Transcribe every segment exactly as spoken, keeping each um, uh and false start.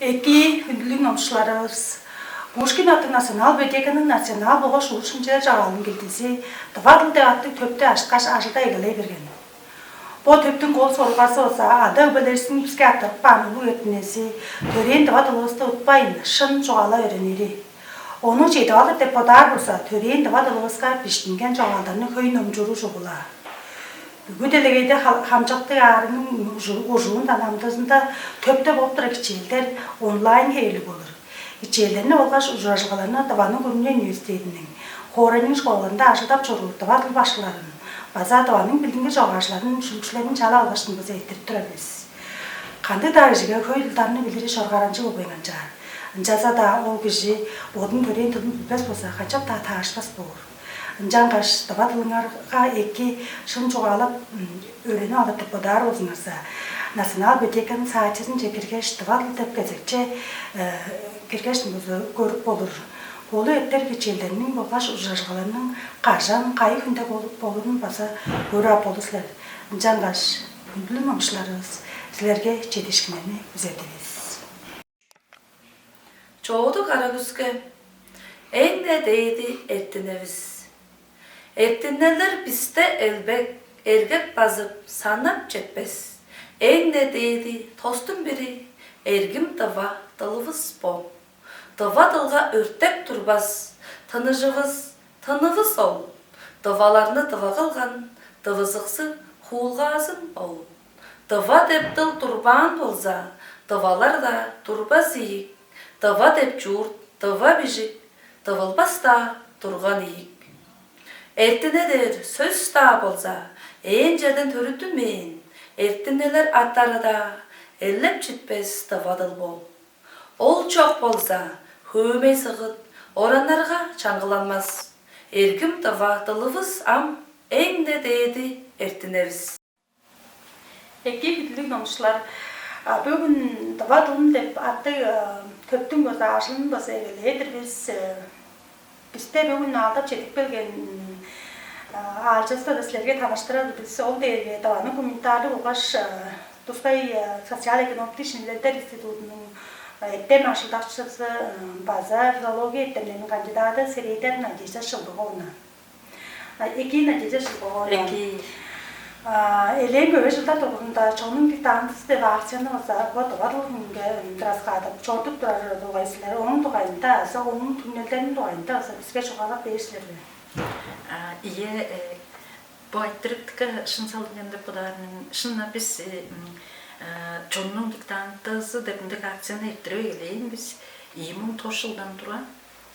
Эки хүндүлүг номчуларывыс, Пушкин аттыг национал библиотеканың национал болгаш улус шимчилер чогаалының килдизи «Тыва дыл» деп аттыг төптү ажыткаш, ажылда эгелей берген. Бо төптүң кол сорулгазы болза ада-өгбелеривистиң биске арттырып каан улуг эртинези, төрээн тыва дылывысты утпайн, шын чугаалап өөренири. Ону чедип алыр деп бодаар болза, төрээн тыва дылывыска биштинген чогаалдарны хөй номчууру чугула. Бүгү делегейде хамчыктыг аарыгның ужуундан амдыызында төпте болуп турар кичээлдер онлайн хевирлиг болур. Кичээлдерни болгаш ужуражылгаларны Тываның күрүне университединиң, хоорайның школаларында ажылдап чоруур тыва дыл башкыларын база Тываның билдингир чогаалчыларын, шүлүкчүлерин чалап алгаштың база эрттирип турар бис. Кандыг-даа кижиге хөй дылдарны билири чоргааранчыг болбайн канчаар. Ынчалза-даа ол кижи бодунуң төрээн дылын билбес болза, канчап-даа таарышпас боор. Ынчангаш тыва дылыңарга эки, шын чугаалап өөренип алыр деп бодаар болзуңарза, Национал библиотеканың сайтызынче киргеш, «Тыва дыл» деп кезекче киргеш, көрүп болур. Болу эртер кичээлдерниң болгаш ужуражылгаларның кажан, кайы хүнде болуп болурун база көрүп ап болур силер. Ынчангаш, хүндүлүг номчуларывыс, силерге чедиишкиннерни күзедивис. Чоодуг кара күске эң-не дээди эртиневис. Эртинелер бисте элбек, эргеп базып, санап четпес. Эң-не дээди тостуң бири — эргим тыва дылывыс бо. Тыва дылга өртеп турбас тыныжывыс, тынывыс ол. Тываларны тыва кылган тывызыксы, хуулгаазын ол. Тыва деп дыл турбаан болза, тывалар-даа турбас ийик. Тыва деп чурт, тыва бижик тывылбас-даа турган ийик. Эртине дээр сөс-даа болза, ээн черден төрүттүнмээн, эртинелер аттары-даа элеп читпес тыва дыл бо. Ол чок болза, хөөмей сыгыт ораннарга чаңгыланмас. Эргим тыва дылывыс ам эң-не дээди эртиневис. Эки хүндүлүг номчулар, бөгүн «Тыва дылым» деп аттыг төптүң база ажылын база эгелээр-дир бис. Бисте бөгүн аалдап чедип келген аалчывысты силерге таныштырар бис. Ол дээрге Тываның гуманитарлыг болгаш тускай социал-экономиктик шинчилелдер институтунуң эртем ажылдакчызы, база филология эртемнериниң кандидады Серейдер Надежда Шылбыковна. Эки, Надежда Шылбыковна. Эки. Элээн көбей чылдар дургузунда «Чоннуң диктантызы» деп акцияны база бо тыва дылга тураскаадып чорудуп турар болгай силер. Ооң дугайында азы ооң түңнелдериниң дугайында азы биске чугаалап бээр силер бе? Ийе, бо айтырыгга шын салынган деп бодаар мен. Шынап бис «Чоннуң диктантызы» деп ындыг акцияны эрттирип эгелээн бис ийи муң тос чылдан тура.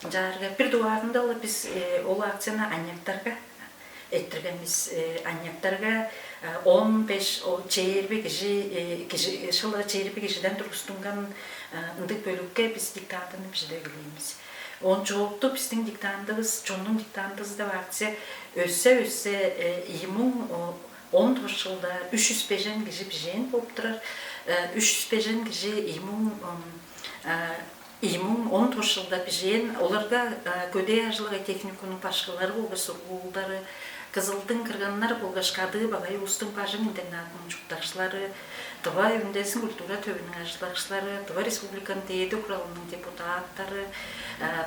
Ынчаарга бир дугаарында-ла бис ол акцияны аныяктарга эрттирген бис. Аныяктарга он беш, чээрби кижи, кижи шыла чээрби кижиден тургустунган ындыг бөлүкке бис диктантыны бижидип эгелээн бис. Он чоолукту бистиң диктантывыс, «Чоннуң диктантызы» деп акция өссе-өссе, ийи муң он тос чылда үш чүс бежен кижи бижээн болуп турар. Үш чүс бежен кижи ийи муң ийи муң он тос чылда бижээн. Оларга көдээ ажыл-агый техникумнуң башкылары болгаш сургуулдары, Кызылдың кырганнары болгаш кадыы багай улустуң бажың-интернатының чурттакчылары, Тыва үндезин культура төвүнүң ажылдакчылары, Тыва Республиканың Дээди Хуралының депутаттары,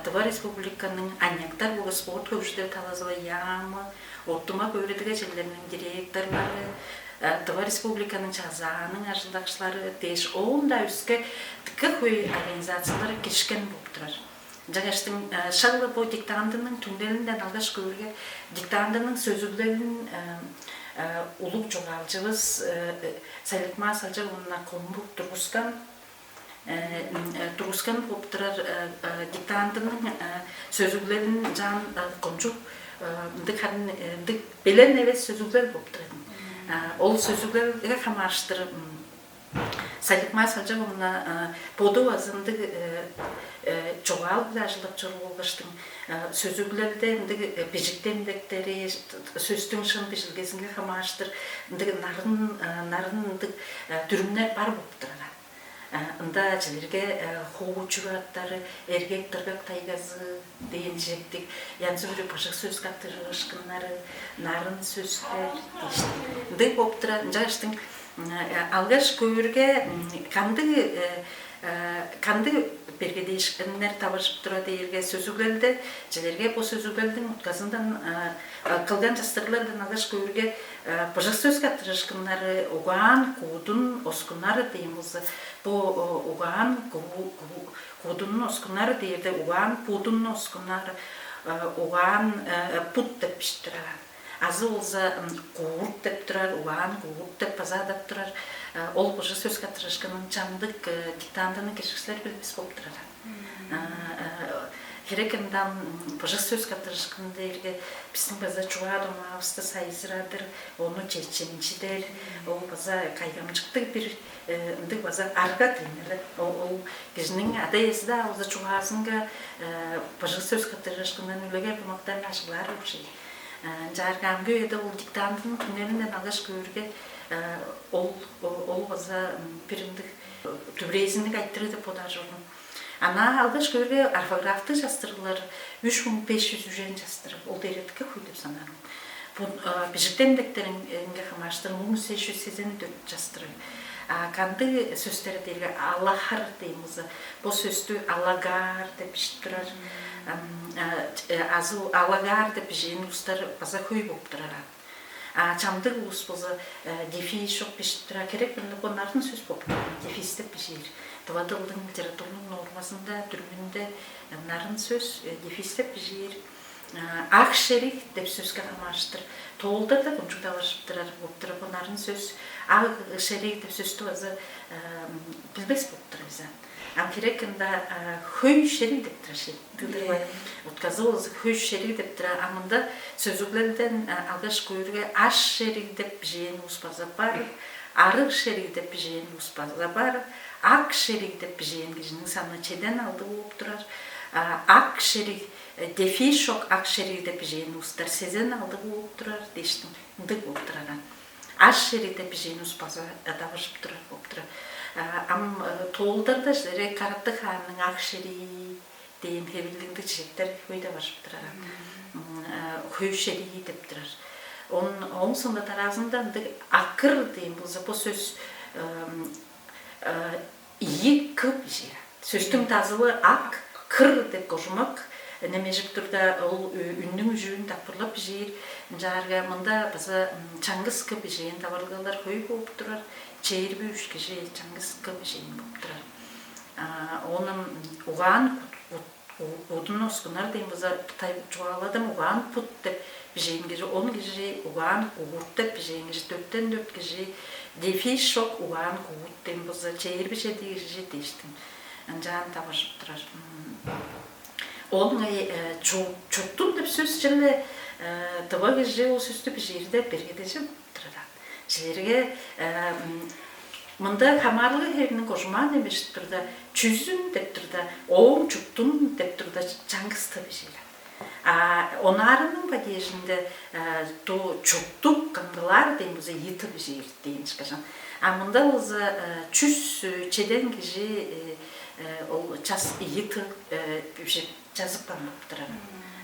Тыва Республиканың аныяктар болгаш спорт хөгжүдер талазы-биле яамы, оттумак өөредиге черлериниң директорлары, Тыва Республиканың Чазааның ажылдакчылары дээш, оон-даа өске дыка хөй организациялар киришкен болуп турар. Ынчангаштың шак-ла бо диктантының түңнелинден алгаш көөрге, диктантының сөзүглелин улуг чогаалчывыс Саликмаа Салчаковна Комбук тургускан, тургускан болуп турар. Диктантының сөзүглелин чаан кончуг ындыг, харын ындыг белен эвес сөзүглел болуп турар. Ол сөзүглелге хамаарыштыр Саликмаа Салчаковна боду база ындыг чогаал-биле ажылдап чоруур болгаштың, сөзүглелде ындыг бижик демдектери, сөстүң шын бижилгезинге хамаарыштыр ындыг нарын, нарын ындыг дүрүмнер бар болуп турар. Ында чилерге хуучур аттары, эргек-дыргак тайгазы дээн чижектиг, янзы-бүрү быжыг сөс каттыжыышкыннары, нарын сөстер дээштиң. Ындыг болуп турар. Ынчангаштың алгаш көөрге, кандыг Кандыг бергедээшкиннер таваржып тура дээрге, сөзүглелде, чилерге бо сөзүглелдиң утказындан, кылган частырыглардан алгаш көөрге, быжыг сөс каттыжыышкыннары угаан куудун оскуннары дээн болза, бо угаан куудунун оскуннары дээрде угаан пудунну оскуннары, угаан пут деп бижип турар. Азы болза куурт деп турар, угаан куурт деп база адап турар. Ол быжыг сөс каттыжыышкынын чамдык диктантының киржикчилери билбес болуп турар. Херек ындам быжыг сөс каттыжыышкын дээрге, бистиң база чугаа домаавысты сайзырадыр, ону чеченчидер, ол база кайгамчыктыг бир ындыг база арга дийин эле. Ол кижиниң ада-иези-даа болза чугаазынга быжыг сөс каттыжыышкындан үлегер бумактарын ажыглаар болчу. Ынчаарга амгы үеде ол диктантының түңнелинден алгаш көөрге, ол ол база бир ындыг дүвүрээзинниг айтырыг деп бодаар чордум. Ана алгаш көөрге, орфографтыг частырыглар үч муң беш чүс үжен частырыг, ол дээрге дыка хөй деп санаар мен. Бо бижик демдектеринге хамаарыштыр муң сес чүс сезен дөрт частырыг. А кандыг сөстер дээрге алахар дээн болза, бо сөстү алагаар деп бижип турар. Азы алагаар деп бижээн улустар база хөй болуп турар. А чамдык улус болза дефис чок бижип турар. Херек кырында бо нарын сөс болуп турар, дефис деп бижиир. Тыва дылдың литературнуң нормазында, дүрүмүнде нарын сөс дефис деп бижиир. Ак шериг деп сөске хамаарыштыр тоолдарда кончуг таваржып турар болуп турар. Бо нарын сөс, ак шериг деп сөстү база билбес болуп турар бис. Ам херек кырында хөй шериг деп турар ши. Тыдырбай. Утказы болза хөй шериг деп турар. А мында сөзүглелден алгаш көөрге, аш шериг деп бижээн улус база бар, арыг шериг деп бижээн улус база бар, ак шериг деп бижээн кижиниң саны чеден алды болуп турар. Ак шериг, дефис чок ак шериг деп бижээн улустар сезен алды болуп турар дээштиң. Ындыг болуп турар. Аш шериг деп бижээн улус база таваржып турар болуп турар. Ам тоолдарда чилерге Караттыг хаанның ак шерии дээн хевирлиг ындыг чижектер хөй таваржып турар. Хөй шерии деп турар. Ооң соонда дараазында ындыг акыр дээн болза, бо сөс ийи к бижиир. Сөстүң дазылы ак, кыр деп кожумак немежип турда, ол үннүң үжүүн дакпырлап бижиир. Ынчаарга мында база чаңгыс к бижээн таварылгалар хөй болуп турар. Чээрби үш кижи чаңгыс к бижээн болуп турар. Оон угаан удун оскунар дээн база тай чугааладым, угаан пут деп бижээн кижи, он кижи, угаан куут деп бижээн кижи, дөрттен дөрт кижи, дефис чок угаан куут дээн база чээрби чеди кижи дээштиң. Ынчаан таваржып турар. Оон ыңай чуттун деп сөс черле тыва кижи ол сөстү бижиирде бергедежип турар. Чилерге мында хамаарлыг хевиниң кожумаан эмежип турда, чүзүн деп турда, ооң чуттун деп турда, чаңгыс т бижиир. А онаарының падежинде ту чуттук кындылаар дээн болза, ийи т бижиир дээн ышкажан. А мында болза чүс чеден кижи ол час ийи т бижип жазып каан болуп турар.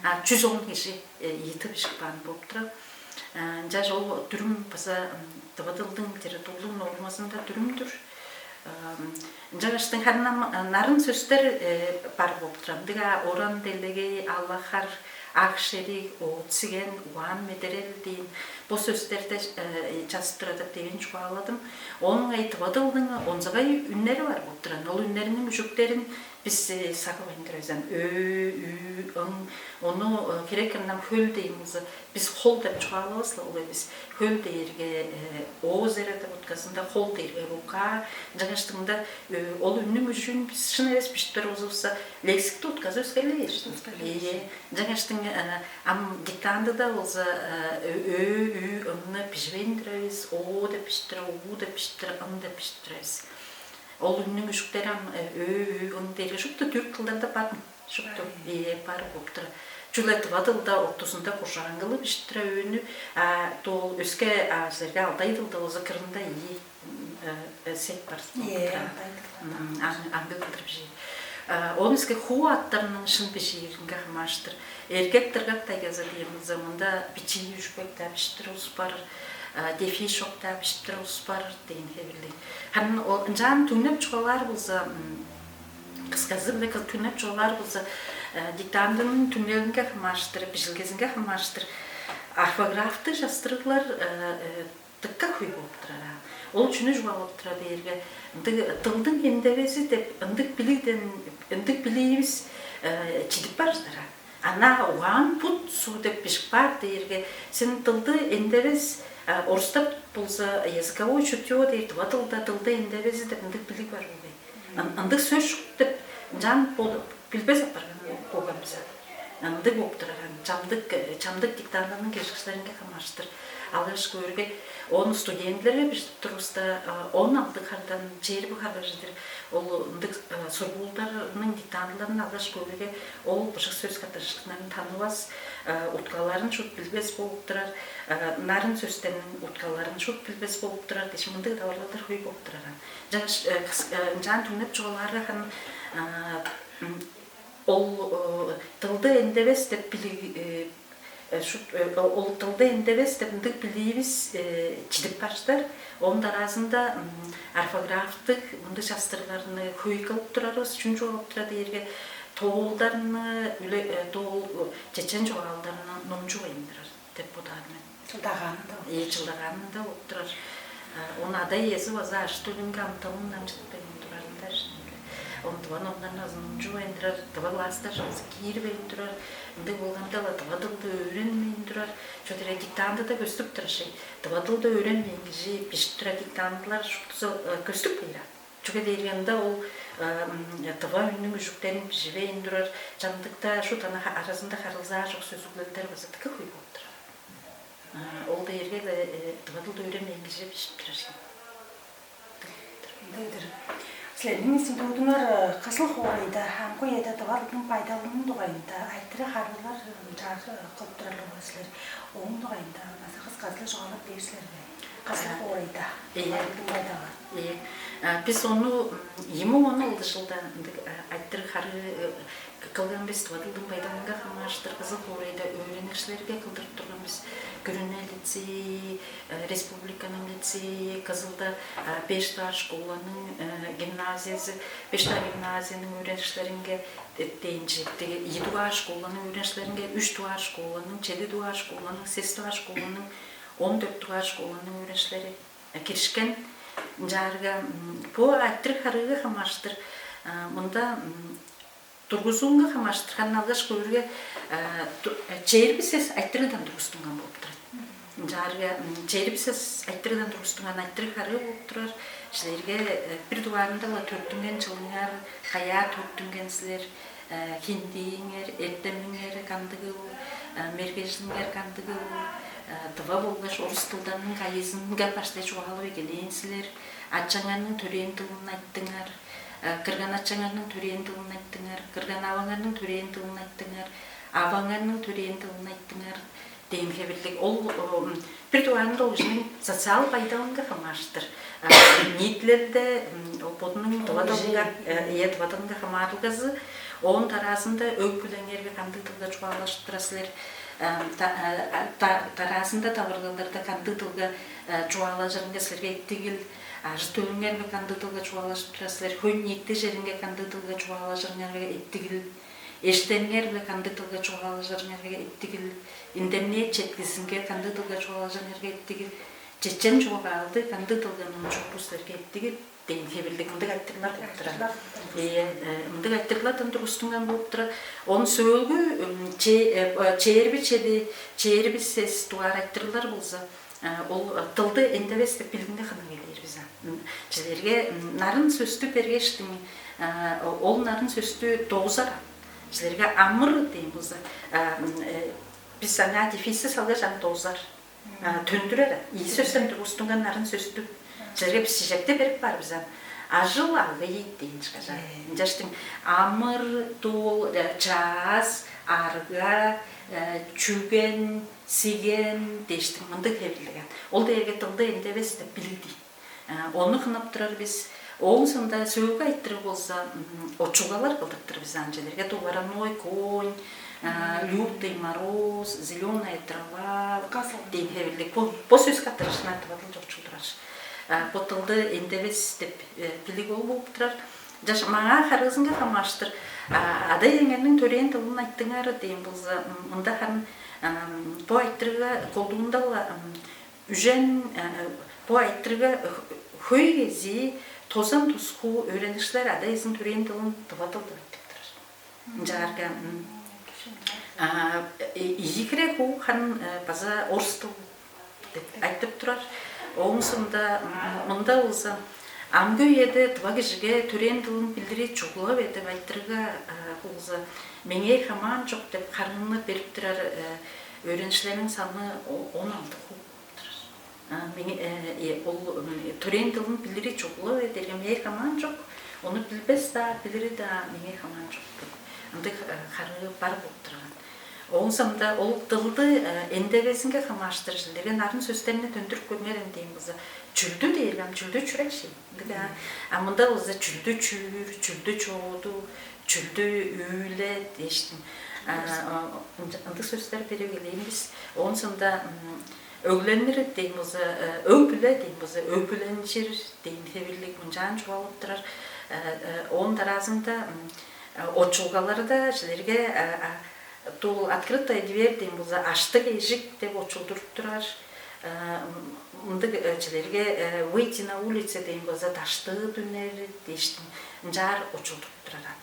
А чүс он кижи ийи т бижип каан болуп турар. Ынчаш ол дүрүм база тыва дылдың литературлуг нормазында дүрүм-дүр. Ынчангаштың харын ам нарын сөстер бар болуп турар. Ындыг-а оран делегей, алахар, ак шериг, оът сиген, угаан медерел дээн бо сөстерде жазып турар деп девин чугааладым. Ооң ыңай тыва дылдың онзагай үннери бар болуп турар. Ол үннериниң үжүктерин бис сагывайн турар бис ам. Өө, үү, ың. Ону херек кырында ам хөл дээн болза, бис хол деп чугаалавас-ла, ол эвес. Хөл дээрге озеро деп утказында, хол дээрге рука. Ынчангаштың-даа ол үннүң үжүүн бис шын эвес бижип турар болзувусса, лексикти утказы өскерлей бээр. Ийе. Ынчангаштың ам диктантыда болза өө, үү, ыңны биживейн турар бис, о деп бижип турар, уу деп бижип турар, ын деп бижип турар бис. Ол үннүң үжүктери ам өө, үү, ың дээрге шупту түрк дылдарда бар. Шупту. Ай. Ийе, бар болуп турар. Чүгле тыва дылда ортузунда куржаангылы бижип турар өөнү, а дол өске силерге алдай дылда болза кырында ийи сек бар болуп турар. Ийе, алдай дылда. Аңгы кылдыр бижиир. Оон өске хуу аттарының шын бижииринге хамаарыштыр. Эргек-дыргак тайгазы дээн болза, мында бичии үжүкпек-даа бижип турар улус бар. дефис чок-даа бижип турар улус бар дээн хевирлиг. Харын ол ынчаан түңнеп чугаалаар болза, кысказы-биле түңнеп чугаалаар болза, диктантының түңнелинге хамаарыштыр, бижилгезинге хамаарыштыр орфографтыг частырыглар дыка хөй болуп турар аан. Ол чүнү чугаалап турар дээрге, ындыг дылдың эндевези деп ындыг билигден, ындыг билиивис чидип бар чыдар аан. Ана угаан бут суу деп бижип каар дээрге, сен дылды эндевес, орустап болза языковое чутьё дээр, тыва дылда дылды эндевези деп ындыг билиг бар болгай. Ындыг сөс чок деп ынчаан билбес апарган болган бис. Ындыг болуп турар аан. Чамдык чамдык диктантының киржикчилеринге хамаарыштыр алгаш көөрге, оон студентилерге бижип турувуста, он алды хардан чээрби харга чедир ол ындыг сургуулдарның диктантыларын алгаш көөрге, ол быжыг сөс каттыжыышкыннарын танывас, уткаларын шуут билбес болуп турар, нарын сөстерниң уткаларын шуут билбес болуп турар дээш, мындыг таварылгалар хөй болуп турар аан. Ынчангаш ынчаан түңнеп чугаалаарга, харын ол дылды эндевес деп билиг шут ол дылды эндевес деп ындыг билиивис чидип бар чыдар. Ооң дараазында орфографтыг мындыг частырыгларны хөй кылып турарывыс. Чүнү чугаалап турар дээрге, тоолдарны, үле тоол чечен чугаалдарны номчувайн турар деп бодаар мен. Чылдагаанында. Э, чылдагаанында болуп турар. Ону ада-иези база ажы-төлүнге амытанын намчытпайн турарында шынында. Ону тыва номнарны азы номчувайн турар, тыва класстар чогузу киирбейн турар. Ындыг болганда-ла тыва дылды өөренмейн турар. Чүге дээрге диктантыда көстүп турар шей. Тыва дылды өөренмээн кижи бижип турар диктантылар шуптузу көстүп кээр. Чүге дээрге ында ол тыва үннүң үжүктерин биживейн турар, чамдыкта шут ана аразында харылзаа чок сөзүглелдер база дыка хөй болуп турар. Ол дээрге-ле тыва дылды өөренмээн кижи бижип турар. Ындыг-дыр. Силерниң институтуңар Кызыл хоорайда, амгы үеде тыва дылдың байдалының дугайында айтырыг-харыылар чаар кылып турар-ла силер. Ооң дугайында база кысказы-ла чугаалап бээр силер бе? Кызыл хоорайда тыва дылдың байдалы. Э, бис ону ийи муң он алды чылда ындыг айтырыг-харыы кылган бис, тыва дылдың байдалынга хамаарыштыр Кызыл хоорайда өөреникчилерге кылдырып турган бис. Күрүне лицейи, республиканың лицейи, Кызылда беш дугаар школаның гимназиязы, беш дугаар гимназияның өөреникчилеринге дээн чижектиг, ийи дугаар школаның өөреникчилеринге, үш дугаар школаның, чеди дугаар школаның, сес дугаар школаның, он дөрт дугаар школаның өөреникчилери киришкен. Ынчаарга бо айтырыг-харыыга хамаарыштыр мында тургузуунга хамаарыштыр харын алгаш көөрге, чээрби сес айтырыгдан тургустунган болуп турат. Ынчаарга чээрби сес айтырыгдан тургустунган айтырыг-харыы болуп турар. Силерге бир дугаарында-ла төрүттүнген чылыңар, каяа төрүттүнген силер, хиндииңер, эртемиңер кандыгыл, мергежилиңер кандыгыл, тыва болгаш орус дылдарның кайызынга баштай чугаалап эгелээн силер, ачаңарның төрээн дылын айттыңар, кырган-ачаңарның төрээн дылын айттыңар, кырган-аваңарның төрээн дылын айттыңар, аваңарның төрээн дылын айттыңар дээн хевирлиг. Ол бир дугаарында ол кижиниң социал байдалынга хамаарыштыр. Ниитилелде бодунуң тывадылынга, э, тывадылынга хамаарылгазы, оон дараазында өг-бүлеңерге кандыг дылга чугаалажып турар силер, дараазында таварылгаларда кандыг дылга чугаалажырынга силерге эттигил, ажы-төлүңерге кандыг дылга чугаалажып турар силер, хөй-ниити черинге кандыг дылга чугаалажырыңарга эттигил, эштериңер-биле кандыг дылга чугаалажырыңарга эттигил, интернет четкизинге кандыг дылга чугаалажырыңарга эттигил, чечен чогаалды кандыг дылга номчуур силерге эттигил дээн хевирлиг мындыг айтырыглар болуп турар. Ийе, мындыг айтырыглардан тургустунган болуп турар. Оон сөөлгү чээрби чеди, чээрби сес дугаар айтырыглар болза, ол дылды эндевес деп билдингде хынып келээр бис. Силерге нарын сөстү бергештиң, ол нарын сөстү доозар. Силерге амыр дээн болза, бис аңаа дефисти салгаш, ам доозар. Төндүрер. Ийи сөстен тургустунган нарын сөстү. Силерге бис чижекти берип каар бис ам. Ажыл-агый дээн ышкажа. Ынчаштың амыр, дуул, чаас, арга, чүген, сиген дээштиң мындыг хевирлиг. Ол дээрге дылды эндевес деп билиди. Ону хынап турар бис. Ооң соонда сөөлгү айтырыг болза, очулгалар кылдыртыр бис анчелерге: дувороной конь, А, лютый мороз, зеленая трава, Казалыг. Дейн хевирлиг. Бо, бо сөс каттырышына тывадыл чокчулдурар. А, бо тылды эндевес деп, э, билиг ол болуп турар. Жаш маңаа харыызынга хамааштыр. А, ада эңерниң төрээн тылын айттыңар дейм болза, м, мында харын, ам, бо айтырыга колдуунда-ла, ам, үжен, э, бо айтырыга хөй кезии тозан туску өөреникчилер ада эзин төрээн тылын тыва тылдып айтып турар. Ынчаарга, м, а, э, ийи хире хуу харын, э, база орус тыл деп айтып турар. Ооң соонда, м, мында болза, амгы үеде тыва кижиге төрээн тылын билдири чугула бе деп айтырга, а, болза, меңээ хамаан чок деп харыыны берип турар, э, өөреникчилерниң саны о-, он алды хуу болуп турар. А, меңээ, э, э, ол, м, төрээн тылын билири чугула бе дээрге, меңээ хамаан чок, ону билбес-даа, билири-даа меңээ хамаан чок деп. Ындыг, э, харыы бар болуп турган. Ооң соонда ол тылды, э, эндевезинге хамааштыр силерге нарын сөстерни төндүрүп көрүңерем дейм болза, чүлдү дээрге ам чүлдү чүрек ши. Ындыг, а, а мында болза чүлдү чүүр, чүлдү чооду, чүлдү үүле дээштиң. А, а, ынча-, ындыг сөстер берип эгелээн бис. Ооң соонда, м, өгленири дейм болза, э, өг-бүле дейм болза, өг-бүленчир дейм хевирлиг мынчаан чугаалап турар. Э, э, ооң дараазында, м, э, очулгаларда силерге, э, а, дул открытая дверь дейм болза, аштыг эжик деп очулдуруп турар. Э, м, мындыг, э, силерге, э, выйти на улице дейм болза, даштыы дүнер дээштиң, ынчаар очулдуруп турар.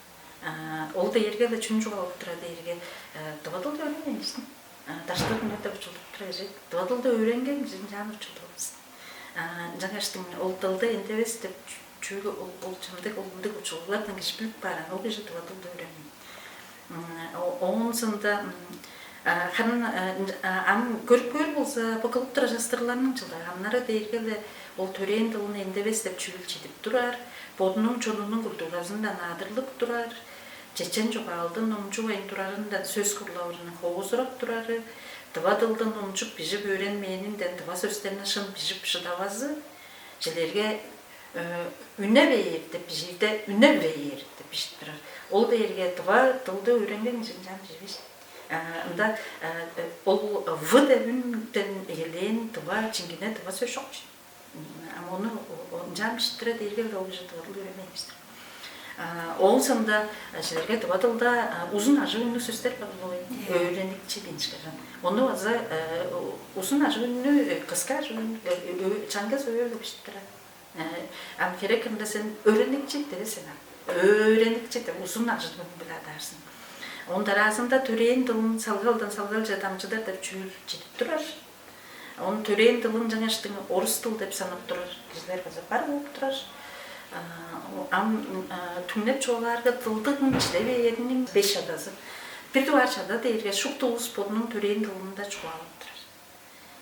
А, ол дээрге-ле чүнү чугаалап турар дээрге, э, тыва дылды өөренген кижиниң, а, даштыр хүннерде учулдуруп турар кижи. Тыва дылды өөренген кижи ынчаан учулдур бис. А, ынчангаштың ол дылды эндевес деп чү-, чүүл ол, ол чамдык ол ындыг учулуглардан кижи билип кааран, ол кижи тыва дылды өөренген. М, о-, ооң соонда, м, а, харын, а, ынча-, а, ам көрүп көөр болза, бо кылып турар частырыгларның чылдагааннары дээрге-ле ол төрээн дылын эндевес деп чүүл чедип турар, бодунуң чонунуң культуразындан адырлып турар, чечен чогаалды номчувайн турарындан сөс курлавырының хоозурап турары, тыва дылды номчуп бижип өөренмээнинден тыва сөстерни шын бижип шыдавазы, чилерге, э, үне бээр деп бижиирде, үне бээр деп бижип турар. Ол дээрге тыва дылды өөренген кижи ынчаан биживес. Э, ында, э, ол в деп үнден эгелээн тыва, чиңгине тыва сөс чок чүве. Ам ону о-, ынчаан бижиттире дээрге-ле ол кижи тыва дыл өөренмейн-дир. А, ооң соонда, а, силерге тыва дылда, а, узун ажыг үннүг сөстер бар болгай. Иә. Өөреникчи дээш кижи. Ону база, э, у-, узун ажыг үннү, э, кыска ажыг үннү, э, э, чаңгыс өөлү бижиттирер. Э, ам херек кырында сен өөреникчи дивес сен ам. Өөреникчи деп узун ажыг үннү-биле адаар сен. Оон дараазында төрээн дылын салгалдан салгалче дамчыдар деп чүүл чедип турар. Оон төрээн дылын чаңгыстың орус дыл деп санап турар кижилер база бар болуп турар. А, о-, ам, а, түңнеп чугаалаарга, дылдың чиде бээриниң беш чадазы. Бир дугаар чада дээрге шупту улус бодунуң төрээн дылында чугаалап турар.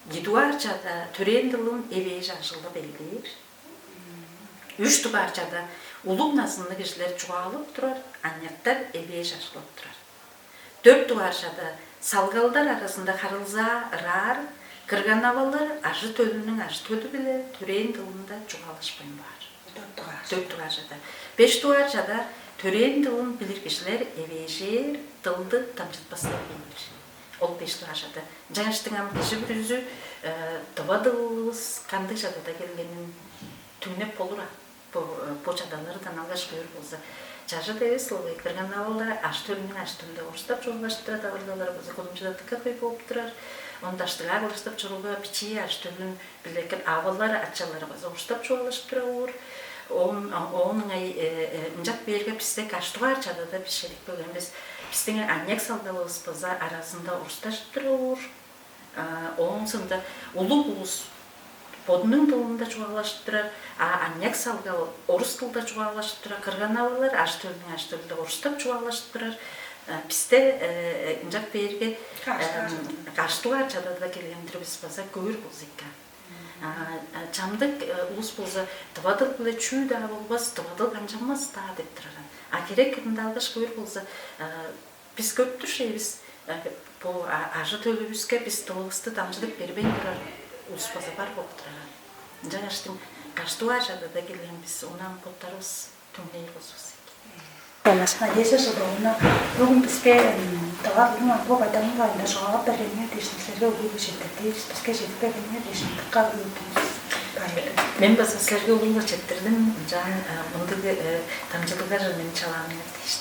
Ийи дугаар чада төрээн дылын эвээш ажыглап эгелээр. Үш дугаар чада улуг назынныг кижилер чугаалап турар, аныяктар эвээш ажыглап турар. Дөрт дугаар чада салгалдар аразында харылзаа ыраар, кырган-авалар ажы-төлүнүң ажы-төлү-биле төрээн дылында чугаалашпайн баар. Дөрт дугаар. Дөрт дугаар чада. Беш дугаар чада төрээн дылын билир кижилер эвээжээр, дылды дамчытпастар бээр. Ол беш дугаар чада. Ынчангаштың ам кижи бүрүзү, э, тыва дылывыс кандыг чадада келгенин түңнеп болур аа. Бо, э, бо чадалардан алгаш көөр болза, чажыт эвес-ле болгай, кырган-авалар ажы-төлүнүң ажы-төлүнде орустап чугаалашып турар, таварылгалар база кудумчуда дыка хөй болуп турар. Оон даштыгаа кылаштап чорууга бичии ажы-төлүн биле кыр-, авалар, ачалар база орустап чугаалашып тура боор. Оон, а, оон ыңай, э, э, ынчап бээрге бисте каш дугаар чадада бис шерик бөлген бис. Бистиң аныяк салгалывыс база аразында орустажып тура боор. А, ооң соонда улуг улус бодунуң дылында чугаалашып турар, а аныяк салгал орус дылда чугаалашып турар, кырган-авалар ажы-төлүнүң ажы-төлүнде орустап чугаалашып турар. А, бисте, э, э, ынчап бээрге, каш дугаар эм, чадада, каш дугаар чадада келген-дир бис база көөр болза эки. А, а, чамдык, э, улус болза, тыва дыл-биле чүү-даа болбас, тыва дыл канчанмас-даа деп турар. А херек кырында алгаш көөр болза, э, бис көптүр шей бис, э, бо, а, ажы-төлүвүске бис дылывысты дамчыдып бербейн турар улус база бар болуп турар. Ынчангаштың каш дугаар чадада келген бис, ону ам боттарывыс түңнээр болзувусса эки. Надежда Жидовна, бүгүн биске дыгар бүгүн бо байдалыңга ында чугаалап бергениңер дээш, силерге улуу-биле четтирдивис, биске чедип бергениңер дээш, дыка улуу-биле байырлыг. Мен база силерге улуу-биле четтирдим, ынчан мындыг дамчыдылгаже мени чалааныңар дээш.